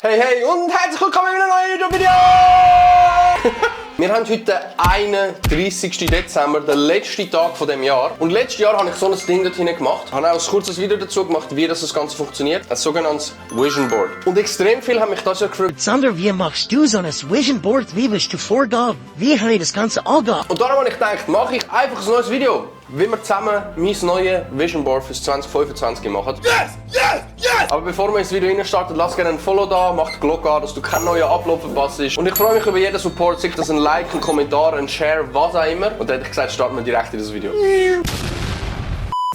Hey hey und herzlich willkommen in einem neuen YouTube-Video! Wir haben heute den 31. Dezember, den letzten Tag von dem Jahr. Und letztes Jahr habe ich so ein Ding dort hinten gemacht. Ich habe auch ein kurzes Video dazu gemacht, wie das Ganze funktioniert. Ein sogenanntes Vision Board. Und extrem viel haben mich das ja gefragt. Sander, wie machst du so ein Vision Board? Wie willst du vorgehen? Wie habe ich das Ganze angehen? Und darum habe ich gedacht, mache ich einfach ein neues Video. Wie wir zusammen mein neues Vision Board fürs 2025 machen. Yes! Yes! Yes! Aber bevor wir ins Video reinstarten, lasst gerne ein Follow da, macht die Glocke an, dass du keinen neuen Upload verpasst. Und ich freue mich über jeden Support, sei das ein Like, ein Kommentar, ein Share, was auch immer. Und dann hätte ich gesagt, starten wir direkt in das Video.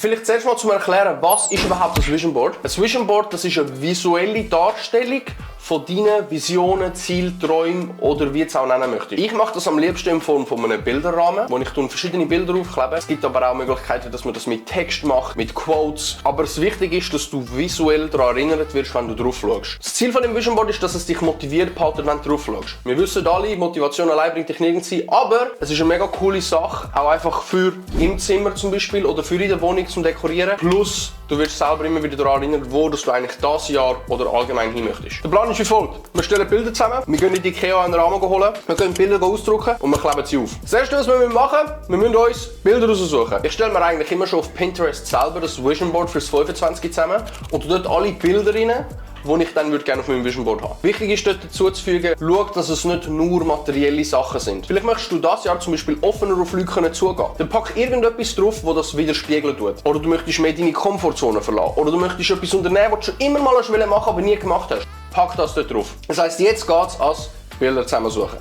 Vielleicht zuerst mal zum Erklären, was ist überhaupt das Vision Board? Ein Vision Board, das ist eine visuelle Darstellung von deinen Visionen, Zielen, Träumen oder wie du es auch nennen möchtest. Ich mache das am liebsten in Form von einem Bilderrahmen, wo ich verschiedene Bilder aufklebe. Es gibt aber auch Möglichkeiten, dass man das mit Text macht, mit Quotes. Aber das Wichtige ist, dass du visuell daran erinnert wirst, wenn du drauf schaust. Das Ziel von dem Vision Board ist, dass es dich motiviert behalten, wenn du drauf schaust. Wir wissen alle, Motivation allein bringt dich nirgends hin, aber es ist eine mega coole Sache, auch einfach für im Zimmer zum Beispiel oder für in der Wohnung zum Dekorieren. Plus, du wirst selber immer wieder daran erinnern, wo du eigentlich das Jahr oder allgemein hin möchtest. Der Plan ist wie folgt. Wir stellen Bilder zusammen, wir gehen in die IKEA einen Rahmen holen, wir können Bilder ausdrucken und wir kleben sie auf. Das erste, was wir machen, wir müssen uns Bilder raussuchen. Ich stelle mir eigentlich immer schon auf Pinterest selber das Vision Board fürs 25 zusammen und dort alle Bilder rein, die ich dann gerne auf meinem Vision Board haben. Wichtig ist dort dazuzufügen, schau, dass es nicht nur materielle Sachen sind. Vielleicht möchtest du dieses Jahr zum Beispiel offener auf Leute zugehen. Dann pack irgendetwas drauf, das das widerspiegeln tut. Oder du möchtest mehr deine Komfortzone verlassen. Oder du möchtest etwas unternehmen, was du schon immer mal machen willst, aber nie gemacht hast. Pack das dort drauf. Das heisst, jetzt geht es als Bilder zusammensuchen.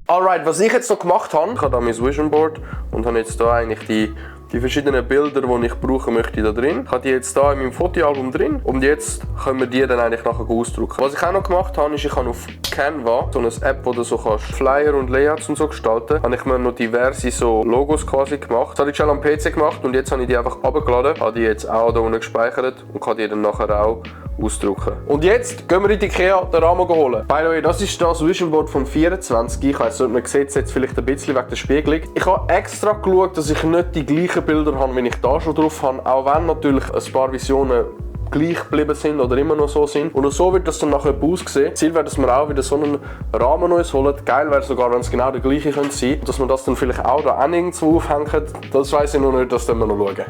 Alright, was ich jetzt noch gemacht habe, ich habe hier mein Vision Board und habe jetzt hier eigentlich die verschiedenen Bilder, die ich brauchen möchte, da drin. Ich habe die jetzt hier in meinem Fotoalbum drin und jetzt können wir die dann eigentlich nachher ausdrucken. Was ich auch noch gemacht habe, ist, ich habe auf Canva, so eine App, wo du so kannst Flyer und Layouts und so gestalten, habe ich mir noch diverse so Logos quasi gemacht. Das habe ich schon am PC gemacht und jetzt habe ich die einfach runtergeladen, habe die jetzt auch hier unten gespeichert und kann die dann nachher auch ausdrucken. Und jetzt gehen wir in die IKEA den Rahmen holen. By the way, das ist das Vision Board vom 24. Ich weiss nicht, man sieht es jetzt vielleicht ein bisschen wegen der Spiegelung. Ich habe extra geschaut, dass ich nicht die gleichen Bilder habe, wie ich da schon drauf habe, auch wenn natürlich ein paar Visionen gleich geblieben sind oder immer noch so sind. Und so wird das dann nachher aussehen. Ziel wäre, dass wir auch wieder so einen Rahmen uns holen. Geil wäre sogar, wenn es genau der gleiche sein könnte. Dass man das dann vielleicht auch da irgendwo aufhängt. Das weiss ich noch nicht, das können wir noch schauen.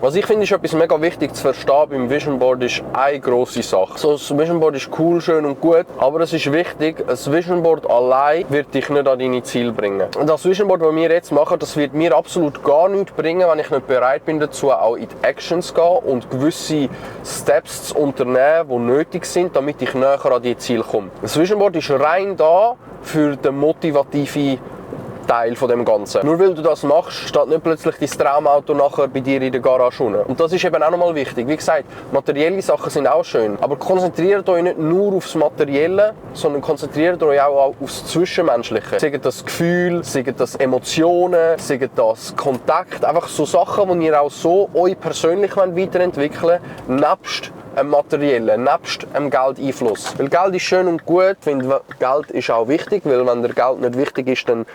Was ich finde, ist etwas mega wichtig zu verstehen beim Vision Board, ist eine grosse Sache. So, das Vision Board ist cool, schön und gut, aber es ist wichtig, ein Vision Board allein wird dich nicht an deine Ziele bringen. Und das Vision Board, das wir jetzt machen, das wird mir absolut gar nichts bringen, wenn ich nicht bereit bin dazu, auch in die Actions zu gehen und gewisse Steps zu unternehmen, die nötig sind, damit ich näher an die Ziele komme. Das Vision Board ist rein da für den motivativen Teil von dem Ganzen. Nur weil du das machst, steht nicht plötzlich dein Traumauto nachher bei dir in der Garage unten. Und das ist eben auch nochmal wichtig. Wie gesagt, materielle Sachen sind auch schön, aber konzentriert euch nicht nur aufs Materielle, sondern konzentriert euch auch aufs Zwischenmenschliche. Sei das Gefühl, sei das Emotionen, sei das Kontakt, einfach so Sachen, die ihr auch so euch persönlich weiterentwickeln wollt, nebst einem materiellen, nebst einem Geldeinfluss. Weil Geld ist schön und gut, ich finde, Geld ist auch wichtig, weil wenn dir Geld nicht wichtig ist, dann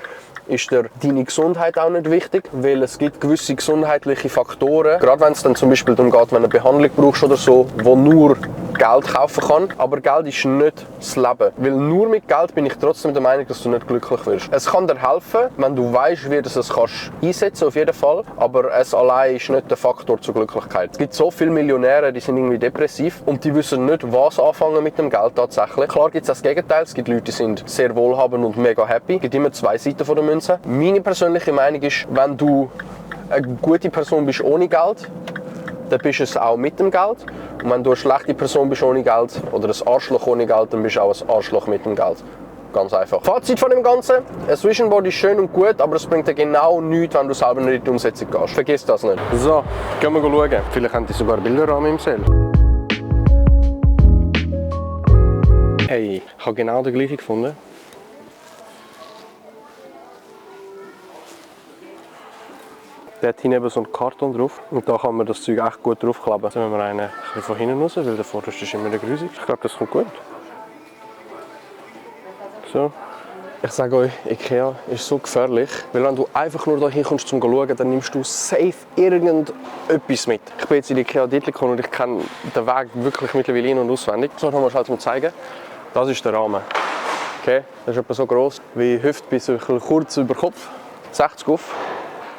ist dir deine Gesundheit auch nicht wichtig, weil es gibt gewisse gesundheitliche Faktoren, gerade wenn es dann zum Beispiel darum geht, wenn du eine Behandlung brauchst oder so, wo nur Geld kaufen kann, aber Geld ist nicht das Leben, weil nur mit Geld bin ich trotzdem der Meinung, dass du nicht glücklich wirst. Es kann dir helfen, wenn du weißt, wie du es kannst einsetzen, auf jeden Fall, aber es allein ist nicht der Faktor zur Glücklichkeit. Es gibt so viele Millionäre, die sind irgendwie depressiv und die wissen nicht, was anfangen mit dem Geld tatsächlich. Klar gibt es das Gegenteil, es gibt Leute, die sind sehr wohlhabend und mega happy. Es gibt immer zwei Seiten von der Münze. Meine persönliche Meinung ist, wenn du eine gute Person bist ohne Geld, dann bist du es auch mit dem Geld. Und wenn du eine schlechte Person bist ohne Geld oder ein Arschloch ohne Geld, dann bist du auch ein Arschloch mit dem Geld. Ganz einfach. Fazit von dem Ganzen: ein Vision Board ist schön und gut, aber es bringt dir genau nichts, wenn du selber nicht in die Umsetzung gehst. Vergiss das nicht. So, gehen wir schauen. Vielleicht haben die sogar Bilderrahmen im Sale. Hey, ich habe genau den gleichen gefunden. Der hat hinten eben so einen Karton drauf und da kann man das Zeug echt gut draufkleben. Jetzt nehmen wir einen von hinten raus, weil der vorderste ist immer grusig. Ich glaube, das kommt gut. So. Ich sage euch, Ikea ist so gefährlich, weil wenn du einfach nur da hinkommst, um zu schauen, dann nimmst du safe irgendetwas mit. Ich bin jetzt in Ikea Dietlikon und ich kenne den Weg wirklich mittlerweile in- und auswendig. So, nochmal schnell zum zeigen. Das ist der Rahmen. Okay, das ist etwa so gross wie Hüfte bis kurz über Kopf. 60 auf.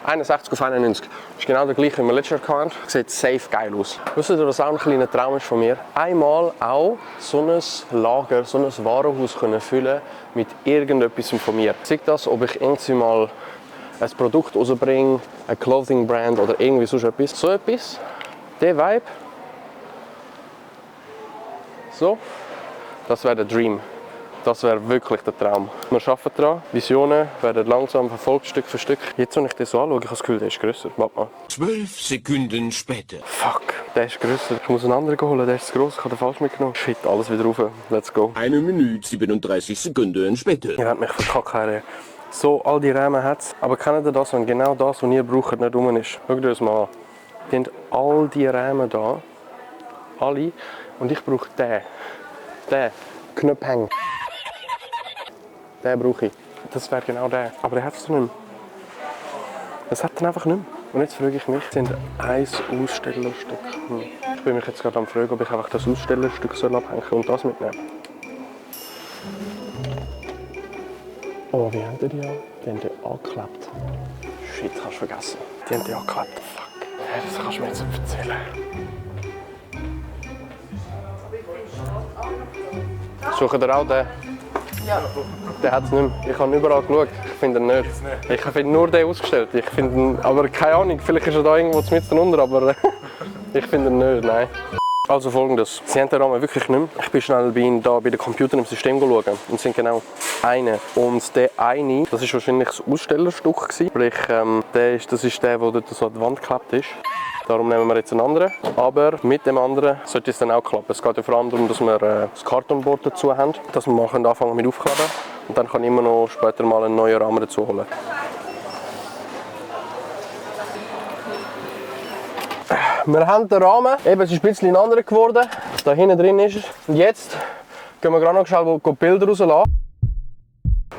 61 auf 91. Das ist genau der gleiche, wie wir letztes Jahr hatten. Sieht safe geil aus. Wisst ihr, was auch ein kleiner Traum ist von mir? Einmal auch so ein Lager, so ein Warenhaus können füllen mit irgendetwas von mir. Sei das, ob ich irgendwie mal ein Produkt rausbringe, ein Clothing Brand oder irgendwie sonst etwas. So etwas, der Vibe, so, das wäre der Dream. Das wäre wirklich der Traum. Wir arbeiten daran, Visionen werden langsam verfolgt, Stück für Stück. Jetzt, wenn ich das so anschaue, ich habe das Gefühl, der ist grösser. Warte mal. 12 Sekunden später. Fuck, der ist grösser. Ich muss einen anderen holen, der ist zu gross, ich habe den falsch mitgenommen. Shit, alles wieder rauf. Let's go. 1 Minute 37 Sekunden später. Ihr habt mich verkackt. So, all die Rahmen hat es. Aber kennt ihr das, wenn genau das, was ihr braucht, nicht rum ist? Schaut euch das mal an. Die haben all die Rahmen da. Alle. Und ich brauche den. Den. Knöpfhänger. Den brauche ich. Das wäre genau der. Aber der hat es noch nicht mehr. Das hat er einfach nicht mehr. Und jetzt frage ich mich, sind ein Ausstellerstück. Ich bin mich jetzt gerade am fragen, ob ich einfach das Ausstellerstück abhängen soll und das mitnehmen. Oh, wie haben die an? Die haben die angeklebt. Shit, kannst du vergessen. Die haben die angeklebt. Fuck. Hey, das kannst du mir jetzt nicht erzählen. Suchen ihr auch den? Ja. Der hat es nicht mehr. Ich habe überall geschaut. Ich finde ihn nicht. Ich finde nur den ausgestellt. Ich finde ihn, aber keine Ahnung, vielleicht ist er da irgendwo mitten drunter, aber ich finde ihn nicht, nein. Also Folgendes. Sie haben den Rahmen wirklich nicht mehr. Ich bin schnell bei Ihnen da bei den Computern im System schauen und es sind genau eine. Und der eine, das ist wahrscheinlich das Ausstellerstück gewesen. Sprich, das ist der, der dort so an die Wand geklebt ist. Darum nehmen wir jetzt einen anderen. Aber mit dem anderen sollte es dann auch klappen. Es geht ja vor allem darum, dass wir das Kartonboard dazu haben, dass wir mal anfangen mit aufklappen. Und dann kann ich immer noch später mal einen neuen Rahmen dazu holen. Wir haben den Rahmen. Eben, es ist ein bisschen anderer geworden. Da hinten drin ist er. Und jetzt gehen wir gerade noch schnell Bilder rauslassen.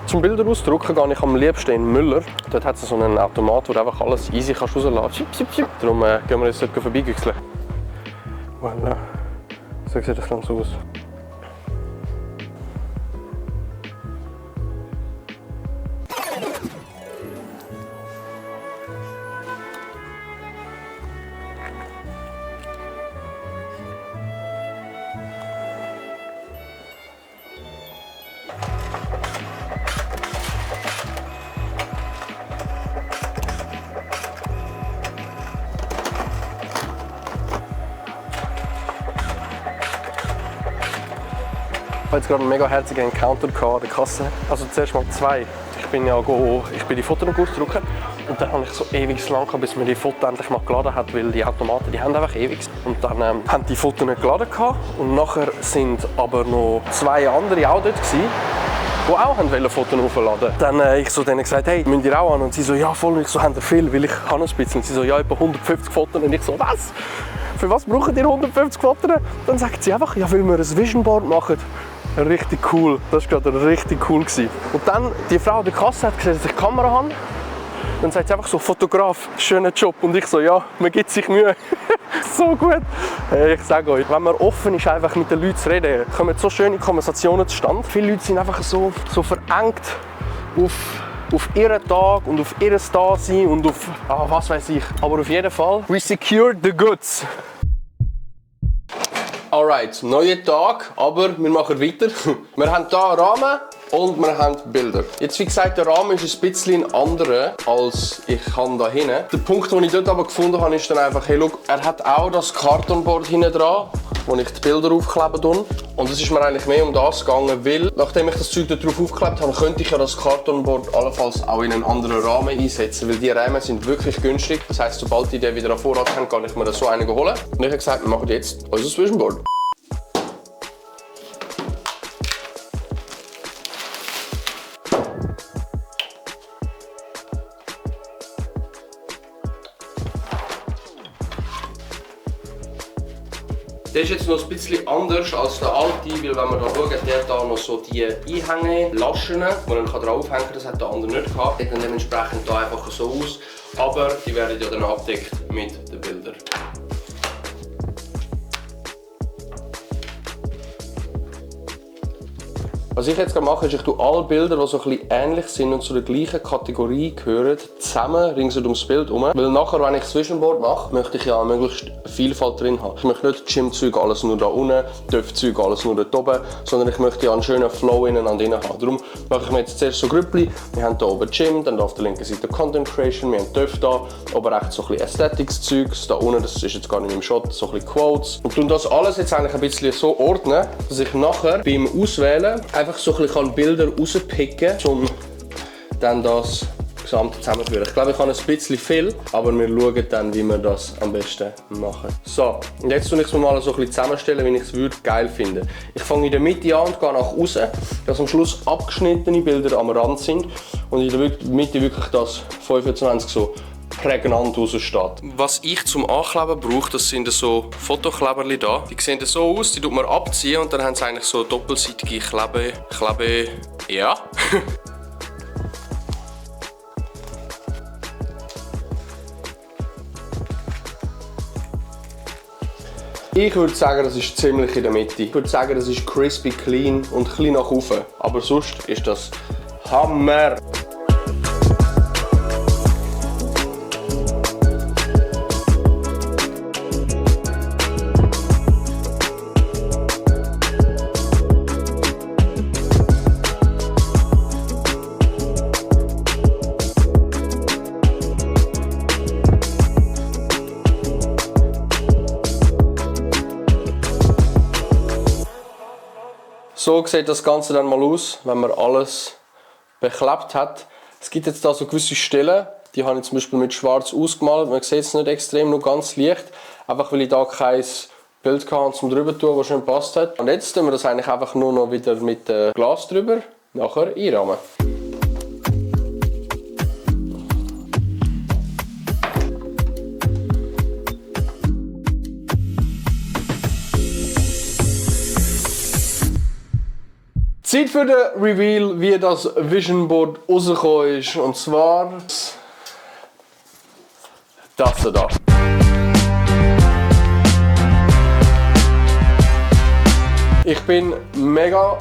Zum Bilder ausdrucken gehe ich am liebsten in Müller. Dort hat es so einen Automat, wo du einfach alles easy rauslassen kannst. Darum gehen wir jetzt dort vorbeigüchseln. Voilà. So sieht das Ganze aus. Ich hatte jetzt gerade einen mega herzigen Encounter an der Kasse. Also zuerst mal zwei. Ich bin die Fotos noch ausdrucken und dann habe ich so ewig lang gehabt, bis mir die Fotos endlich mal geladen hat, weil die Automaten, die haben einfach ewig. Und dann haben die Fotos nicht geladen gehabt und nachher sind aber noch zwei andere auch dort gewesen, die auch Fotos aufladen. Dann ich so denen gesagt, hey, müsst ihr auch an? Und sie so, ja voll. Und ich so, habt ihr viel? Weil ich habe ein bisschen. Und sie so, ja, etwa 150 Fotos. Und ich so, was? Für was braucht ihr 150 Fotos? Dann sagt sie einfach, ja, weil wir ein Vision Board machen. Richtig cool. Das war gerade richtig cool. Und dann, die Frau an der Kasse hat gesehen, dass ich die Kamera habe. Dann sagt sie einfach so, Fotograf, schöner Job. Und ich so, ja, man gibt sich Mühe. So gut. Hey, ich sage euch, wenn man offen ist, einfach mit den Leuten zu reden, kommen so schöne Konversationen zustande. Viele Leute sind einfach so verengt auf ihren Tag und auf ihr Dasein und auf, was weiß ich. Aber auf jeden Fall, we secured the goods. Alright, neuer Tag, aber wir machen weiter. Wir haben hier einen Rahmen und wir haben Bilder. Jetzt wie gesagt, der Rahmen ist ein bisschen ein anderer als ich kann da hinten. Der Punkt, den ich dort aber gefunden habe, ist dann einfach, hey, look, er hat auch das Kartonboard hinten dran, wo ich die Bilder aufkleben tue. Und es ist mir eigentlich mehr um das gegangen, weil nachdem ich das Zeug darauf aufgeklebt habe, könnte ich ja das Kartonboard allenfalls auch in einen anderen Rahmen einsetzen, weil die Rahmen sind wirklich günstig. Das heisst, sobald ich den wieder an Vorrat habe, kann ich mir so einen holen. Und ich habe gesagt, wir machen jetzt unser Vision Board. Der ist jetzt noch ein bisschen anders als der alte, weil wenn man da schaut, der hat da noch so die Einhängelaschen, die man draufhängen kann. Das hat der andere nicht gehabt. Sieht dann dementsprechend da einfach so aus. Aber die werden ja dann abgedeckt mit den Bildern. Was ich jetzt mache, ist, ich tue alle Bilder, die so ein bisschen ähnlich sind und zu der gleichen Kategorie gehören, zusammen ringsum ums Bild herum. Weil nachher, wenn ich das Vision Board mache, möchte ich ja möglichst Vielfalt drin haben. Ich möchte nicht Gym-Zeug alles nur da unten, Töpf-Zeug alles nur dort oben, sondern ich möchte ja einen schönen Flow ineinander haben. Darum mache ich mir jetzt zuerst so Grüppli. Wir haben hier oben Gym, dann auf der linken Seite Content Creation, wir haben Töpf da, aber rechts so ein bisschen Aesthetics-Zeugs. Da unten, das ist jetzt gar nicht im Shot, so ein bisschen Quotes. Und tun das alles jetzt eigentlich ein bisschen so ordnen, dass ich nachher beim Auswählen einfach so ein bisschen Bilder rauspicken kann, um dann das Gesamte zusammenzuführen. Ich glaube, ich habe ein bisschen viel, aber wir schauen dann, wie wir das am besten machen. So, und jetzt tue ich es mir mal so ein bisschen zusammenstellen, wie ich es geil finde. Ich fange in der Mitte an und gehe nach außen, dass am Schluss abgeschnittene Bilder am Rand sind und in der Mitte wirklich das 25 so prägnant raussteht. Was ich zum Ankleben brauche, das sind so Fotokleberli da. Die sehen so aus, die tut man abziehen und dann haben sie eigentlich so doppelseitige Klebe. Ja. Ich würde sagen, das ist ziemlich in der Mitte. Ich würde sagen, das ist crispy clean und ein bisschen nach oben. Aber sonst ist das Hammer. So sieht das Ganze dann mal aus, wenn man alles beklebt hat. Es gibt jetzt da so gewisse Stellen, die habe ich zum Beispiel mit schwarz ausgemalt. Man sieht es nicht extrem, nur ganz leicht. Einfach weil ich da kein Bild hatte zum drüber tun, das schön gepasst hat. Und jetzt tun wir das eigentlich einfach nur noch wieder mit Glas drüber, nachher einrahmen. Zeit für den Reveal, wie das Vision Board rausgekommen ist. Und zwar das da. Ich bin mega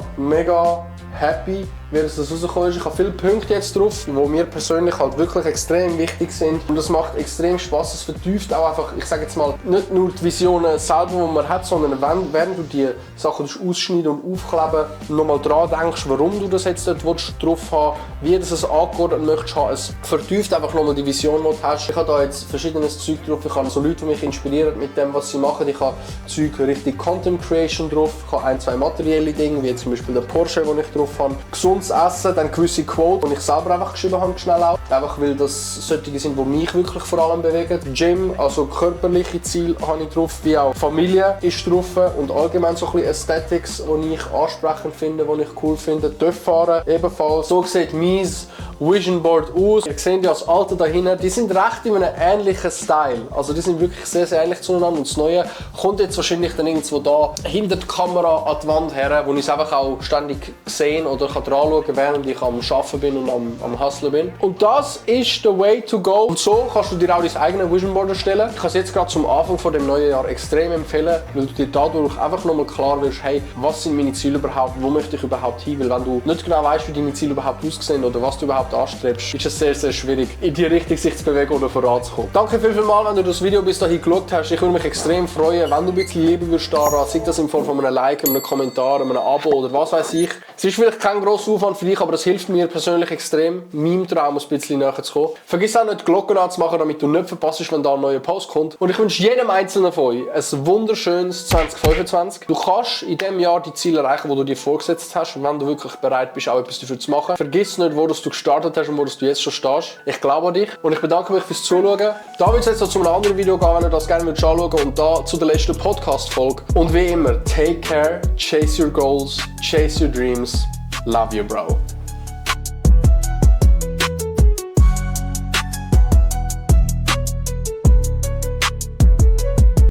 happy, wie das rausgekommen ist. Ich habe viele Punkte jetzt drauf, die mir persönlich halt wirklich extrem wichtig sind. Und das macht extrem Spaß. Es vertieft auch einfach, ich sage jetzt mal, nicht nur die Visionen selber, die man hat, sondern während du die Sachen ausschneiden und aufkleben, nochmal dran denkst, warum du das jetzt dort drauf haben willst, wie du es angeordnet möchtest haben. Es vertieft einfach nochmal die Vision, die du hast. Ich habe da jetzt verschiedenes Zeug drauf. Ich habe so Leute, die mich inspirieren mit dem, was sie machen. Ich habe Zeug richtig Content Creation drauf. Ich habe ein, zwei materielle Dinge, wie zum Beispiel der Porsche, den ich drauf habe. Gesundes Essen, dann gewisse Quotes, die ich selber einfach geschrieben habe, schnell auch. Einfach weil das solche sind, die mich wirklich vor allem bewegen. Gym, also körperliche Ziele habe ich drauf, wie auch Familie ist drauf und allgemein so ein bisschen Aesthetics, die ich ansprechend finde, die ich cool finde. Töpffahren ebenfalls. So sieht mein Vision Board aus. Ihr seht ja das alte da hinten, die sind recht in einem ähnlichen Style. Also die sind wirklich sehr ähnlich zueinander und das Neue kommt jetzt wahrscheinlich dann irgendwo da hinter die Kamera an die Wand her, wo ich es einfach auch ständig sehen oder kann dran schauen, während ich am Arbeiten bin und am Hustlen bin. Und das ist the way to go. Und so kannst du dir auch dein eigenes Vision Board erstellen. Ich kann es jetzt gerade zum Anfang von dem neuen Jahr extrem empfehlen, weil du dir dadurch einfach nochmal klar wirst, hey, was sind meine Ziele überhaupt, wo möchte ich überhaupt hin? Weil wenn du nicht genau weißt, wie deine Ziele überhaupt aussehen oder was du überhaupt anstrebst, ist es sehr schwierig, in die Richtung sich zu bewegen oder voranzukommen. Danke vielmals, wenn du das Video bis dahin geschaut hast. Ich würde mich extrem freuen, wenn du ein bisschen Liebe würdest daran, sei das in Form von einem Like, einem Kommentar, einem Abo oder was weiß ich. Es ist vielleicht kein grosser Aufwand für dich, aber es hilft mir persönlich extrem, meinem Traum ein bisschen näher zu kommen. Vergiss auch nicht, die Glocke anzumachen, damit du nicht verpasst, wenn da ein neuer Post kommt. Und ich wünsche jedem Einzelnen von euch ein wunderschönes 2025. Du kannst in diesem Jahr die Ziele erreichen, die du dir vorgesetzt hast. Und wenn du wirklich bereit bist, auch etwas dafür zu machen. Vergiss nicht, wo du gestartet hast und wo du jetzt schon stehst. Ich glaube an dich und ich bedanke mich fürs Zuschauen. Da wird es jetzt noch zu einem anderen Video gehen, wenn du das gerne anschauen willst. Und da zu der letzten Podcast-Folge. Und wie immer, take care, chase your goals, chase your dreams. Love you, bro.